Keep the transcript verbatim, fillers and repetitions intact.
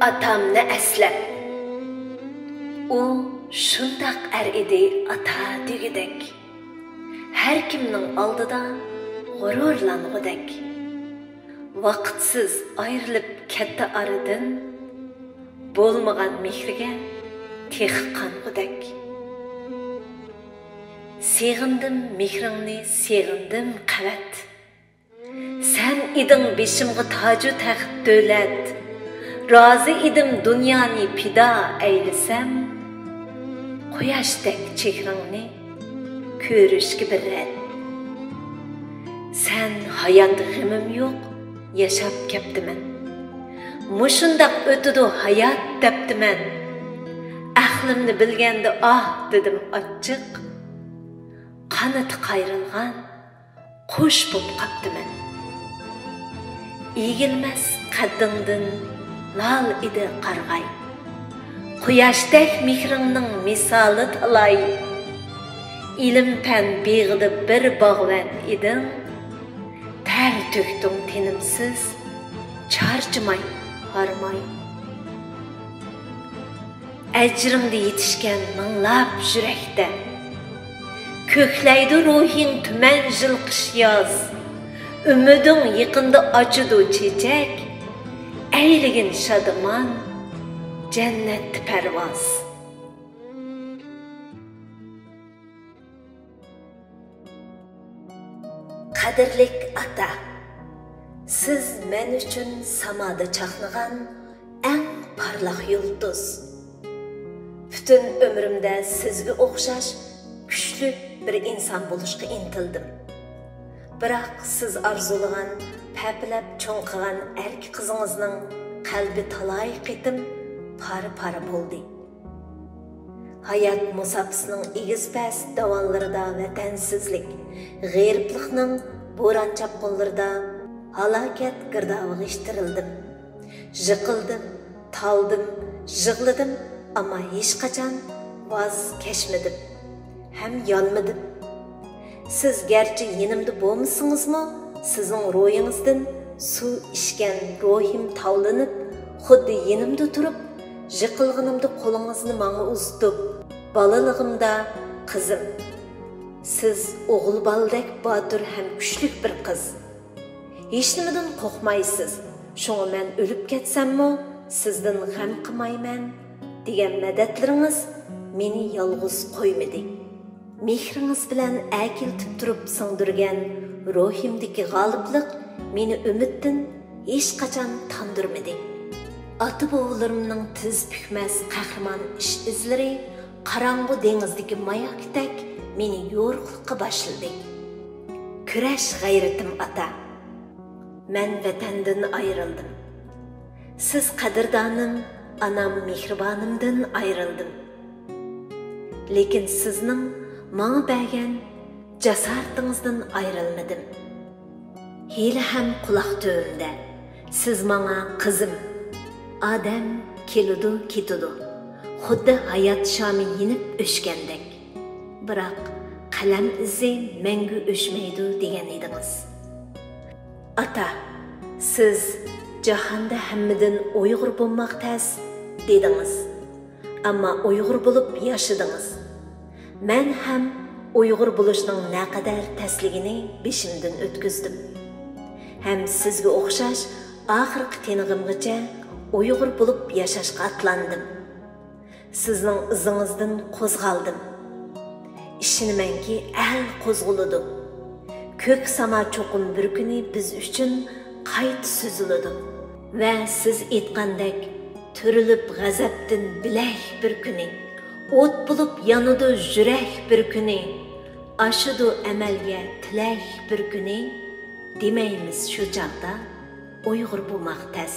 ئاتامنى ئەسلەپ. ئۇ شۇنداق ئەر ئىدى، ئاتا دېگۈدەك. ھەر كىمنىڭ ئالدىدا غۇرۇرلانغۇدەك. ۋاقىتسىز ئايرىلىپ كەتتى ئارىدىن، بولمىغان مېھرىگە تېخى قانغۇدەك. سېغىندىم مېھرىڭنى، سېغىندىم قەۋەت. سەن ئىدىڭ بېشىمغا تاجۇ تەخت دۆلەت. رازى ئىدىم دۇنيانى پىدا ئەيلىسەم، قۇياشتەك چېھرىڭنى كۆرۈشكە بىر رەت. سەن ھايات، غېمىم يوق، ياشاپ كەپتىمەن. مۇشۇنداق ئۆتىدۇ ھايات دەپتىمەن. ئەقلىمنى بىلگەندە ئاھ دېدىم ئاچچىق. قانىتى قايرىلغان قۇش بوپ قاپتىمەن. ئېگىلمەس قەددىڭدىن لال ئىدى قارىغاي. قۇياشتەك مېھرىڭنىڭ مىسالى تالاي. ئىلىم-پەن بېغىدا بىر باغۋەن ئىدىڭ. تەر تۆكتۈڭ تىنىمسىز، چارچىماي، ھارماي. ئەجرىڭدە يېتىشكەن مىڭلاپ يۈرەكتە. كۆكلەيدۇ روھىڭ تۈمەن يىل قىش ياز. ئۈمىدىڭ يېقىندا ئاچىدۇ چېچەك. ئەيلىگىن شادىمان، جەننەتتە پەرۋاز. قەدىرلىك ئاتا، سىز مەن ئۈچۈن سامادا چاقنىغان ئەڭ پارلاق يۇلتۇز. پۈتۈن ئۆمرۈمدە سىزگە ئوخشاش كۈچلۈك بىر ئىنسان بولۇشقا ئىنتىلدىم. بىراق سىز ئارزۇلىغان، پەپىلەپ چوڭ قىلغان ئەركە قىزىڭىزنىڭ قەلبى تالاي قېتىم پارە-پارە بولدى. ھايات مۇساپىسىنىڭ ئېگىز-پەس داۋانلىرىدا ۋەتەنسىزلىك، غېرىبلىقنىڭ بوران چاپقۇنلىرىدا ھالاكەت گىردابىغا ئىتتىرىلدىم. يىقىلدىم، تالدىم، يىغلىدىم، ئەمما ھېچقاچان ۋاز كەچمىدىم ھەم يانمىدىم. سىز گەرچە يېنىمدا بولمىسىڭىزمۇ، سىزنىڭ روھىڭىزدىن سۇ ئىچكەن روھىم تاۋلىنىپ، خۇددى يېنىمدا تۇرۇپ، يىقىلغىنىمدا قولىڭىزنى ماڭا ئۇزىتىپ، بالىلىقىمدا قىزىم، سىز ئوغۇل بالىدەك باتۇر ھەم كۈچلۈك بىر قىز. ھېچنېمىدىن قورقمايسىز، شۇڭا مەن ئۆلۈپ كەتسەممۇ سىزدىن غەم قىلمايمەن، دېگەن مەدەتلىرىڭىز مېنى يالغۇز قويمىدى. مېھرىڭىز بىلەن ئەكېلىتىپ تۇرۇپ سىڭدۈرگەن روھىمدىكى غالىبلىق مېنى ئۈمىدتىن ھېچقاچان تاندۇرمىدى. ئاتا-بوۋىلىرىمنىڭ تىز پۈكمەس قەھرىمان ئىش-ئىزلىرى قاراڭغۇ دېڭىزدىكى ماياكتەك مېنى يورۇقلۇققا باشلىدى. كۈرەش غەيرىتىم ئاتا. مەن ۋەتەندىن ئايرىلدىم. سىز قەدىردانىم، ئانام مېھرىبانىمدىن ئايرىلدىم. لېكىن سىزنىڭ ماڭا بەرگەن جاسارىتىڭىزدىن ئايرىلمىدىم. ھېلىھەم قۇلاق تۈۋىمدە، سىز ماڭا قىزىم، ئادەم كېلىدۇ، كېتىدۇ، خۇددى ھايات شامى يېنىپ ئۆچكەندەك. بىراق قەلەم ئىزى مەڭگۈ ئۆچمەيدۇ دېگەن ئىدىڭىز. ئاتا، سىز جاھاندا ھەممىدىن ئۇيغۇر بولماق تەس، دېدىڭىز. ئەمما ئۇيغۇر بولۇپ ياشىدىڭىز. مەن ھەم ئۇيغۇر بولۇشنىڭ نەقەدەر تەسلىكىنى بېشىمدىن ئۆتكۈزدۈم. ھەم سىزگە ئوخشاش ئاخىرقى تىنىقىمغىچە ئۇيغۇر بولۇپ ياشاشقا ئاتلاندىم. سىزنىڭ ئىزىڭىزدىن قوزغالدىم. ئىشىنىمەنكى، ئەل قوزغىلىدۇ. كۆك ساما چوقۇم بىر كۈنى بىز ئۈچۈن قايتا سۈزۈلىدۇ. ۋە سىز ئېيتقاندەك، تۈرۈلۈپ غەزەپتىن بىلەك بىر كۈنى، ئوت بولۇپ يانىدۇ يۈرەك بىر كۈنى، ئاشىدۇ ئەمەلگە تىلەك بىر كۈنى، دېمەيمىز شۇ چاغدا، ئۇيغۇر بولماق تەس.